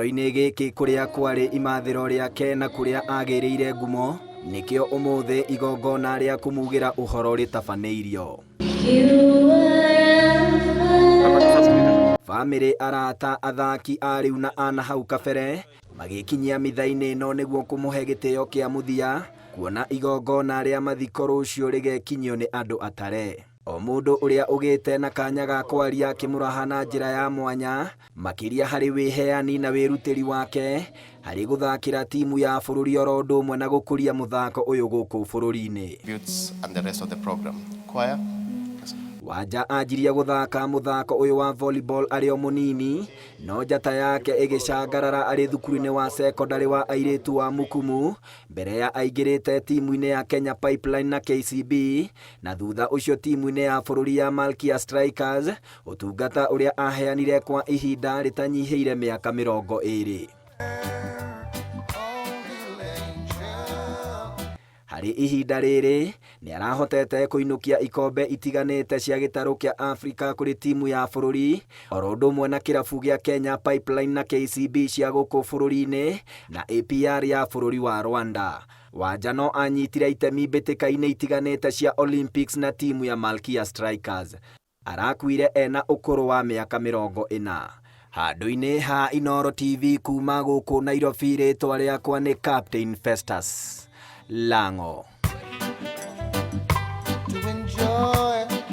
Kĩharo-inĩ gĩkĩ kũrĩa kwarĩ imathĩro rĩake na kũrĩa agĩrĩire ngumo, nĩkĩo ũmũthĩ igongona rĩa kũmugĩra ũhoro rĩtabanĩirio. Bamĩrĩ, arata, athaki a rĩu na a na hau kabere magĩkinyia mitha-inĩ ĩno nĩguo kũmũhe gĩtĩo kĩa mũthia kuona igongona rĩa mathiko rũciũ rĩgekinyio nĩ andũ atare. O mũndũ ũrĩa ũgĩte na kanya ga kwaria akĩmũraha na njĩra ya mwanya makĩria harĩ wĩheani na wĩrutĩri wake harĩ gũthakĩra timu ya bũrũri oro ũndũ ũmwe na gũkũria mũthako ũyũ gũkũ bũrũri-inĩ. And the rest of the program. Choir. Wanja anjirie gũthaka mũthako ũyũ wa volleyball arĩ o mũnini no njata yake ĩgĩcangarara arĩ thukuru-inĩ wa cekondarĩ wa airĩtu wa Mukumu mbere ya aingĩrĩte timu-inĩ ya Kenya Pipeline na KCB na thutha ũcio timu-inĩ ya bũrũri ya Malkia Strikers, ũtungata ũrĩa aheanire kwa ihinda rĩtanyihĩire mĩaka 20. Harĩ ihinda rĩrĩ, nĩ arahotete kũinũkia ikombe itiganĩte cia gĩtarũ kĩa Afrika kũrĩ timu ya bũrũri, oro ũndũ ũmwe na kĩrabu gĩa Kenya Pipeline na KCB cia gũkũ bũrũri-inĩ na APR ya bũrũri wa Rwanda. Wanja no anyitire itemi mbĩtĩka-inĩ itiganĩte cia Olympics na timu ya Malkia Strikers. Arakuire ena ũkũrũ wa mĩaka 40. Handũ-inĩ ha Inooro TV kuma gũkũ Nairobi rĩtwa rĩakwa nĩ Captain Festus Lang'o.